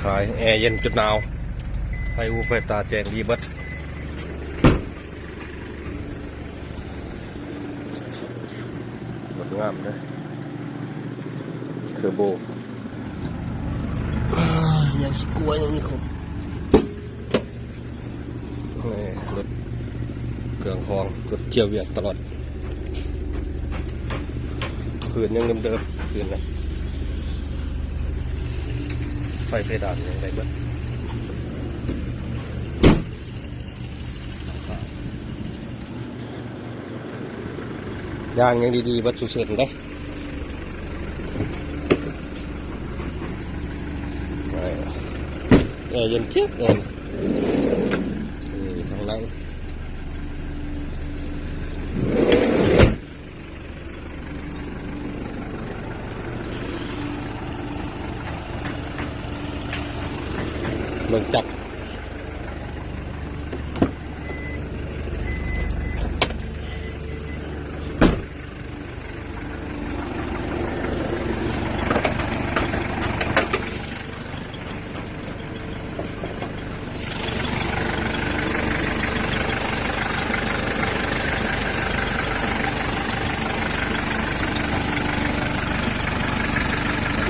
ຂາຍແອເຢັນຈົນໜາວ ໄຟຫູໄຟຕາແຈ້ງດີເບິດ. ງົດງາມເດີ ເທີໂບ ຍັງຊິກົວ ຍັງມີຄົບ. ເອີ ລົດເຄື່ອງຂອງ ລົດເຈົ້າວຽກຕະຫຼອດ. ພື້ນຍັງເດີມໆ ພື້ນນະ ໄຟເພດານຍັງໄດ້ເບິດ. ຢາງຍັງດີໆ ເບິດສູ່ເສັ້ນເດ້. ເອີ ແອເຢັນຈຽບເລີຍ ນີ້ທາງຫຼັງ. ເບິ່ງຈັກ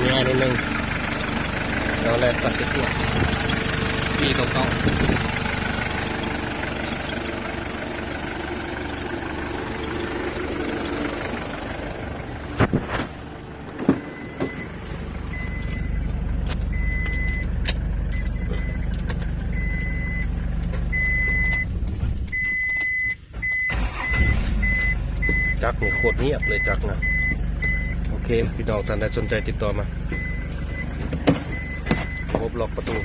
ແຍ່ໜ້ອຍໜຶ່ງ ແລ້ວແລ່ນຕັດຕິດຕົວ ປີເກົ່າໆ. ຈັກນີ້ໂຄດງຽບເລີຍຈັກນະ. ໂອເຄ ພີ່ນ້ອງທ່ານໃດສົນໃຈຕິດຕໍ່ມາ ລະບົບລັອກປະຕູ.